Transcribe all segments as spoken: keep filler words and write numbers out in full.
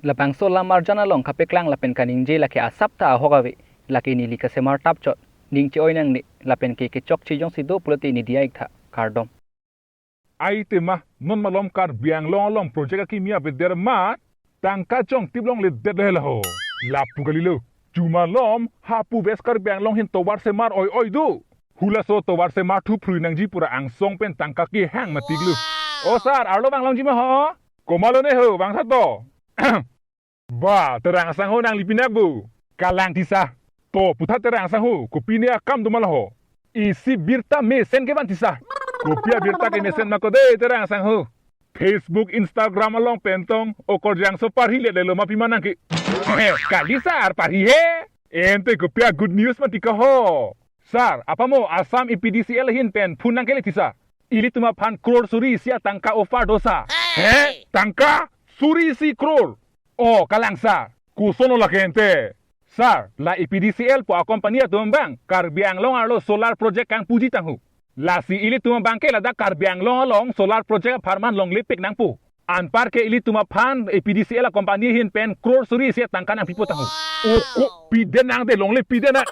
Labangso alam arjan along kapeklang lapen kaningje lake asap ta ahok ave, lake neli kasemar tap chot, ning che-oi nangne, lapen ke kechokche jongsi do pulote neli diya ik tha, kardom. Ai tema, non malom Karbi Anglong along project akimi avedet ma, tangka chongtip longle det le ho. Lapu kalilo, chu malom, hapu West Karbi Anglong ahin tovar semar oi-oi do. Halaso tovar semar thuphrui nangji pura angsong pen tangka kehang matik lo. O sir, arlo vanglongji ma ho? Komatlo ne ho, vangtha to. Ba, Terang asangho nangli pinak bu. Kalang tisa. To, putha Terang asangho, kopine akam do ma la ho? Isi birta mesen kevan tisa. Kopi abirta kemesen ma ko de, Terang asangho? Facebook, Instagram along pen tong, okorjang so parhi le lelo ma pima nangke. Kali sir, parhi he. Ante kopi a-good news ma tiko ho? Sir, apamo Assam A P D C L ahin pen phone nangkele tisa. Ilitum aphan crore suri isi atangka offer do sa. He? Tangka? Suri isi crore? O, kalang sir. Koson lo lake ante? Sir, la A P D C L pu a-company atum abang Karbi Anglong arlo solar project kangpuji tangho. Lasi ilitum abang ke ladak Karbi Anglong along solar project apharman longle pik nangpo. Anparke ilitum aphan A P D C L a-company ahin pen crore suri isi atangka nangpipo tangho. O ko, pide nang de, longle pide nang.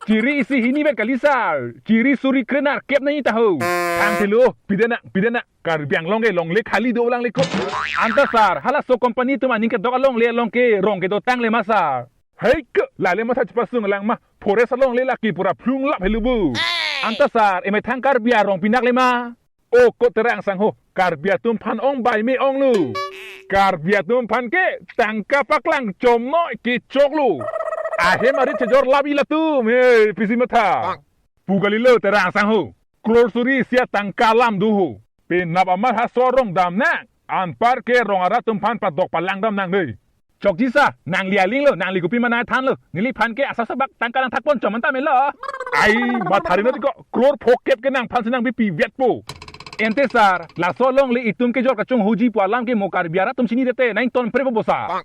Chiri isi hini vet kali sir. Chiri suri krenerkep nangji tangho. Thangthelo, pide nang, pide nang. Karbi Anglong ke longle khali dolang le ko. Anta sir, halaso company atum aning kedok alongle along ke rong kedo tang le ma sir? Hei ke, lale matha chepasung lang ma, forest alongle lake pura phlung lap helu bu. Anta sir, emethang Karbi arong pinak le ma? O ko Terang asangho, Karbi atum aphan ong bai me ong lo. Karbi atum aphan ke tangka paklang chomno kechok lo. Ahem arit chejor lap ila tum, he, pisi matha. Pu kalilo Terang asangho. Crore suri isi atangka alam do ho. Penap amat ha so rong dam nang. Anparke rong arat atum aphan padok palang dam nang dei. Chokji sir, nangli aling lo, nangli kopi ma nangthan lo. Neliphan ke asap sabak tangka nangthak pon chom anta melo. Ai, matha ri no tiko, crore phokep ke nangphan si nangpipi vetpo. Ante sir, laso alongle itum kejor kachonghoji pu alam ke mo Karbi arat atum chini det te, nangtonpre po bo sir?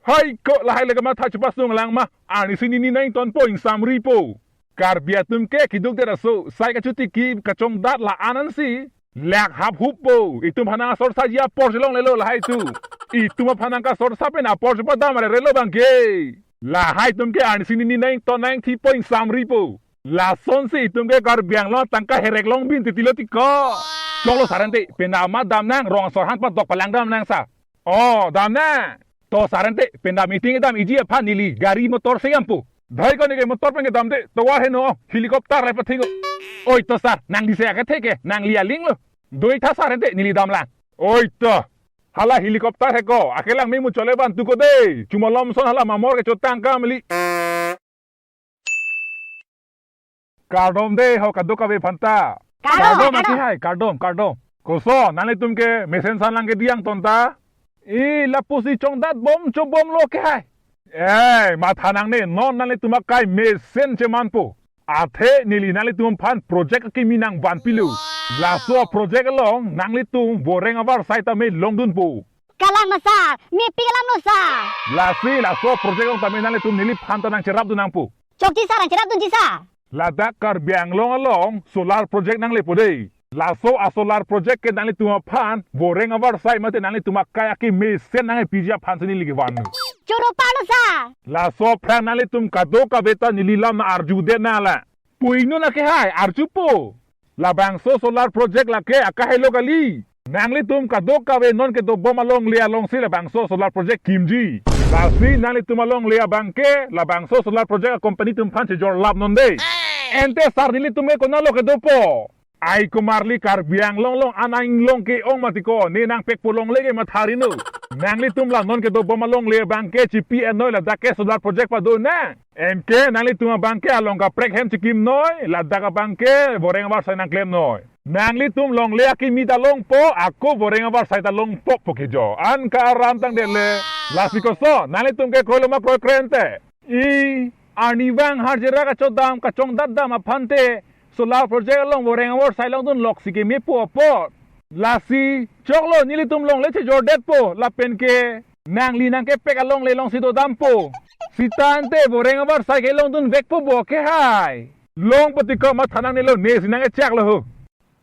Hai ko, lahai le kamatha chepasung lang ma, arnisi neli nangtonpo, ingsamri po. Karbi atum ke kiduk det aso, sai kachotiki kachongdat la-an ansi. Lak hap hup po, itum aphan nangsorsaji apor si longlelo lahai atum. Itum aphan nangkasorsa pen apor si padam are relo abang ke. Lahai atum ke arnisi neli nangton nangthipo, ingsamri po. Lasonsi itum ke Karbi Anglong tangka herek long bin titilo tiko. Choklo sir ante, penap amat dam nang, rong asor aphan padok palang dam nang sir. O, dam nang. To sir ante, penap meeting kedam iji aphan neli gari motor si dampo. Dhai ko neke motor pen kedam de, tovar heno, helicopter le pathingo. Oi to sir, nang dise akethe ke, nangli aling lo. Doi tha sir ante, neli damlang. Oi to. Hala helicopter he ko, akelang me muchole vantu ko de. Chu malom ason hala mamor kechotang kamli. Kardom de ho kadokave aphanta. Kardom, kardom, kardom. Akehai, kardom, kardom. Koson, nanglitum ke mesen san lang ke diang tonta? I, lapusi chongdat bom chobom lo akehai. Eh, matha nangne, non nanglitum akai mesen chemanpo. Athe neli nanglitum aphan project akimi nangvanpilo. Laso project along nanglitum voreng avarsai tame longdunpo. Kalang ma sir, mepik alam lo sir. Lasi laso project along tame nanglitum neliphan ta nangcherapdun nangpo. Chokji sir, nangcherapdunji sir. Ladak Karbi Anglong along solar project nanglepo dei. Laso a-solar project ke nanglitum aphan voreng avarsai mate nanglitum akai akimi mesen nangpiji aphan si neli kevan. Choro parlo sir. Laso aphrang nanglitum kadokave ta neli lam arjudet nang la. Pu ingno na akehai, arjupo. Labangso solar project lake akahelo kali. Nanglitum kadokave non kedobom alongle alongsi labangso solar project kimji. Lasi nanglitum alongle abang ke labangso solar project a-company atum aphan chejor lap non dei. Ante sir, nelitum ke konatlo kedopo? Ai komarli Karbi Anglong along an inglong ke-ong mati ko, ne nangpekpo longle ke matha ri no. Nanglitum la non kedobom alongle abang ke chipi enoi, ladak ke solar project pado nang. Anke nanglitum abang ke along kaprek hem chikim noi, ladak abang ke voreng avarsai nangklem noi. Nanglitum longle akimi ta longpo, ako voreng avarsai ta longpo po ke jo. An ka aram tangdet le. Lasi koson, nanglitum ke kroilo ma kroikre ante? I, arnivang harjera kachodam, kachongdat dam aphante solar project along voreng avarsai longdun loksi kemepo apot. Lasi choklo, nelitum longle chejordetpo, lapen ke nangli nangkepek alongle alongsi dodampo. Sita ante voreng avarsai ke longdunvekpo bo akehai. Long pati ko matha nangnelo, nesi nang-echaklo ho.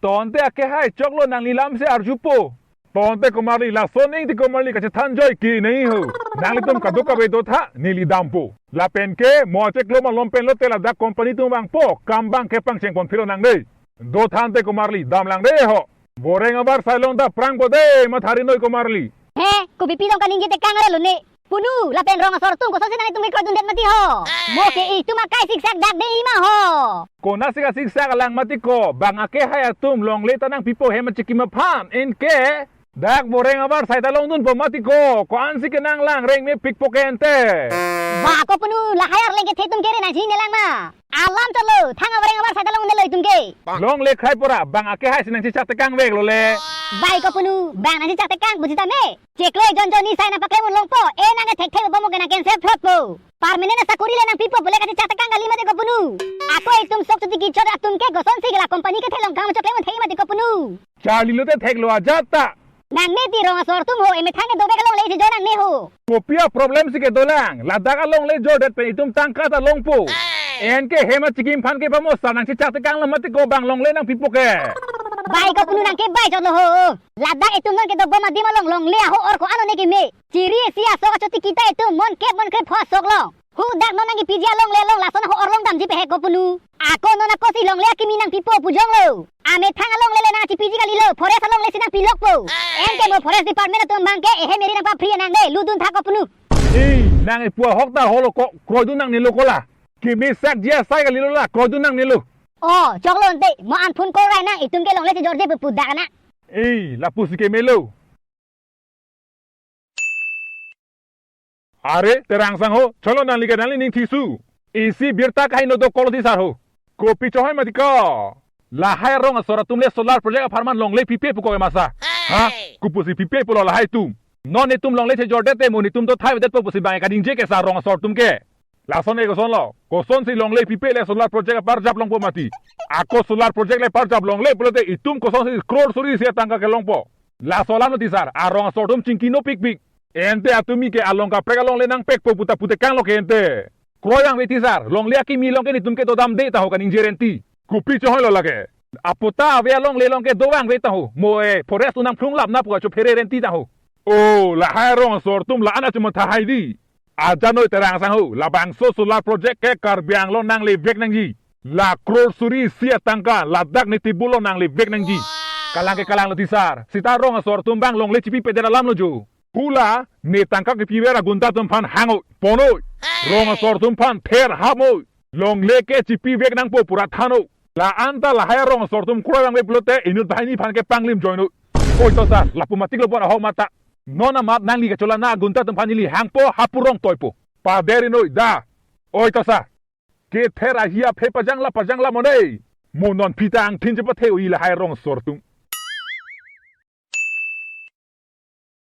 To ante akehai, choklo, nangli lamsi arjupo. Tonte komarli, lason ning ti komarli kachethan joike nangji ho. Nanglitum kadokave dotha, neli dampo. Lapen ke mo cheklo malom pen lote ladak company atum vangpo, kam abang ke pangcheng pon philo nang dei. Dothante komarli, damlang dei ho. Boreng abar sai along ta prangpo dei, mathari noi komarli. He, kopi pi along kaningje tekang arelo ne. Punu, lapen rong asor atum kosonsi nanglitum kekroidundet mati ho. Mo ke itum akai siksak dak dei ma ho. Konasi kasiksak alang mati ko, bang akehai atum longle ta nangpipo hem achikim aphan, anke. Dak boreng abar sai ta longdunpo mati ko, ko-ansi ke nanglang reng mepikpo ke ente. Ba kopunu, lahai arleng kethe atum kere nangchinelang ma. Alam cholo, thang aboreng abar sai ta longdunlo itum ke. Longle khrai pura, bang akehai si nangchechak tekang veklo le. Bai kopunu, bang nangchechak tekang, buji tame. Cheklo jon jon ni sai nangpaklem un longpo, e nang kethek thek bom ke nang cancel plot po. Permanent asakori le nangpipo pule kachechak tekang kali mati kopunu. Ako itum sok chuti kichot atum ke kosonsi ke la company kethe along kam choklem un thek mati kopunu. Charli lote theklo ajat ta. Nang ne ti rong asor atum ho, emethang ke dovek alongle si jo nang ne ho. Kopi aproblem si kedolang, ladak alongle jordet pen itum tangka ta longpo. Anke hem achikim aphan ke pamo sa nangchechak tekanglo mati ko bang longle nangpipo ke. Bai kopunu nang ke bai chotlo ho. Ladak itum non kedobom adim along longle ahok or ko-an one keme. Chiri isi asok achoti kita itum mon kep mon krepho asok long. Hu dak non nangkepiji alongle along lason ahok or long damji pehek kopunu. Ako non akosi longle akimi nangpipo pu jonglo. Amethang alongle le nangchipiji kalilo, forest alongle si nangpilokpo. Anke mo forest department atum abang ke ehem eri nangpapri nang dei, ludun tha kopunu. Ei, nang epu ahok ta holo ko, kroidun nangnelo ko la. Kimi sakji asai kalilo la, kroidun nangnelo. O, choklo ante, mo an phone call rai nang, itum ke longle chejorje pu pu dak nang. Ei, lapusi kemelo. Are, Terang Sangho, cholo nangli ke nangli ning thisu. Isi birta kaino do kolo thisar ho. Kopi chohoi mati ko. Lahai rong asor atum le solar project apharman longle pipe pu ko ke masa. Ha? Kopusi pipe pulo lahai atum. Non itum longle chejordet te mo nitum do thai vedetpo pusi bang kaningje ke sa rong asor atum ke. Lason ke kosonlo. Kosonsi longle pipe le solar project aparjap longpo mati. Ako solar project le parjap longle pulote itum kosonsi crore suri isi atangka kelongpo. Laso alam lo thisar, arong asor atum chingki nopikpik. Ente atumi ke along kaprek alongle nangpekpo puta putekanglo ke ente. Kroi vangve thisar, longle akimi along ke nitum ke dodamde ta ho kaningje renti. Kopi chohoilo lake. Aputa ave alongle along ke dovangve ta ho. Mo e forest unang phlung lap na pu kachophere renti ta ho. O, lahai arong asor atum la-an achumatha hai di. Ajanoi Terang Sangho, labangso solar project ke Karbi Anglong nanglevek nangji. La crore suri isi atangka, ladak ne table lo nanglevek nangji. Kalang ke kalanglo thisar, sita rong asor atum abang longle chipipedet alam lo jo. Hula, ne tangka kepiver agunta atum aphan hangoi, ponoi. Rong asor atum aphan ther hapnoi. Longle ke chipivek nangpo pura thanoi. La-an ta lahai arong asor atum kroi vangve pulote inut banghini aphan ke panglim joinoi. Oi to sar, lapu matik lo pon ahok mata. Non amat nangli kacholana agunta atum aphan neli hangpo hapu rong toipo. Paderinoi da. Oi to sar. Kether ahi aphe pajangla pajangla mone. Mo non phi ta angthin chepathe-oi lahai rong asor atum.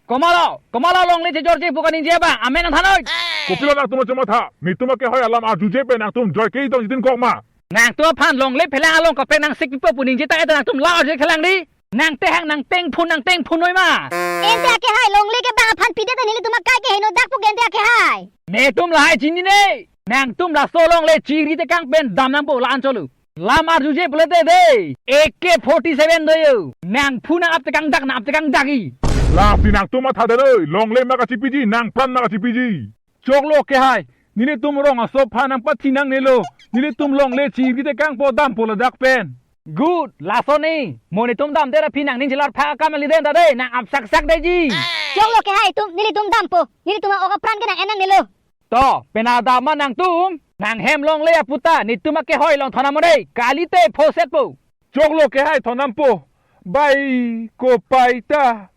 Komatlo, komatlo longle chejorje pu kaningje abang, amen nangthanoi. Kopilo nangtum achumatha, netum akehoi alam arjuje pen nangtum joike itong jitin kok ma. Nangtum aphan longle phelang along kaprek nangsikpipo pu ningje ta eta nangtum la arje khelang di. Nang tehang nang tengphun nang tengphun noi ma. Ente akehai longle ke bang aphan pidet ta nelitum akai ke heno dak pu ke ente akehai. Netum lahai chinine. Nangtum laso longle chiri tekang pen dam nangpo la-an cholo. Lam arjuje pulote dei, A K forty-seven do yo. Nang phu nang ap tekang dak, nang ap tekang dak i. Lasi nangtum mathadet noi, longle ma kachipiji, nangpran ma kachipiji. Choklo kehai, nelitum rong asor aphan nangpathi nangnelo, nelitum longle chiri tekangpo dampo ladak pen. Good, lason ni, mo netum damdet aphi nangning chelar phak akam ali den ta dei, nang ap saksak dei ji. Choklo kehai atum, nelitum dampo, nelitum a-ok apran ke nang-en nangnelo. To, penang dam ma nangtum, nang hem longle aputa, netum akehoi along thon nang mo dei, kalite phosetpo. Choklo kehai thon nangpo, bai kopai ta,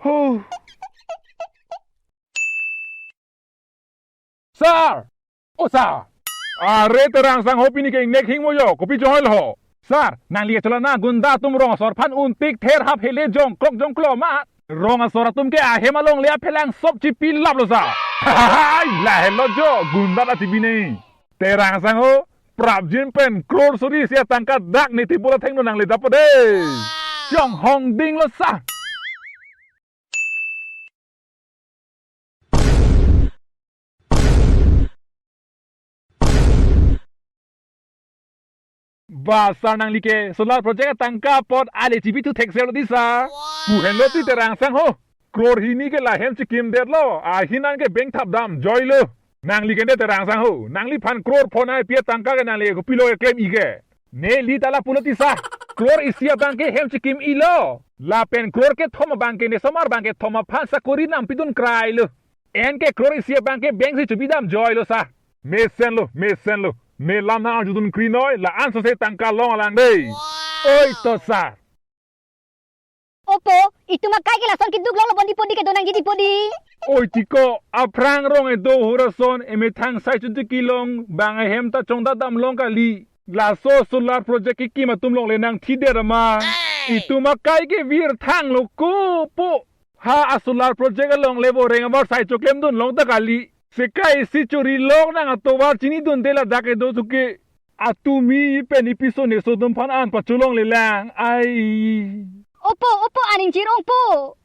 hu. Sir! O sir! Are Terang Sangho pini ke ingnek hingmo yo, kopi chohoilo ho? Sir, nangli kacholana gunda atum rong asor aphan untik ther hap hele jongkrok jongklo ma. Rong asor atum ke ahem alongle aphelang sop chipilaplo sir. Hai, lahelo jo, gunda ta chipine. Terang Sangho, prapjin pen crore suri isi atangka dak ne table athengno nangledapo dei. Chonghong dinglo sir. Ba sir, nangli ke solar project atangka apot ale chibithu thekselo dei sir. Pu henlo ti Terang sang ho. Crore hini ke la hem chikimdetlo, ahin an ke bank thapdam joilo. Nangli ke ne Terang sang ho, nangliphan crore phonai pi atangka ke nangli kopilo keklem-i ke? Neli ta lapulo ti sir. Crore isi abang ke hem chikim-ilo. Lapen crore kethom abang ke ne somar abang kethom aphan sakori nangpidun krailo. Anke crore isi abang ke bank si chobidam joilo sir. Mesenlo, mesenlo. Ne lam nang-arjudun krinoi, la-an sose tangka long alang dei. Oi to sir. Opo, itum akai ke lason keduk longlo bon dei po dei, kedo nangji dei po dei. Oi tiko, aphrang rong edo hura ason, emethang sai chuti kelong, bang ahem ta chongdadam long kali. Laso solar project kekim atum longle nangthider ma. Itum akai ke vir thanglo ko po. Ha a solar project along le boreng abar sai choklemdun long ta kali. Sekai si chori long nang atovar chinidunde ladak edo thuke. Atumi pen ipi so ne so atum aphan an pacholonglelang. Ai. Opo, opo, aning chirong po.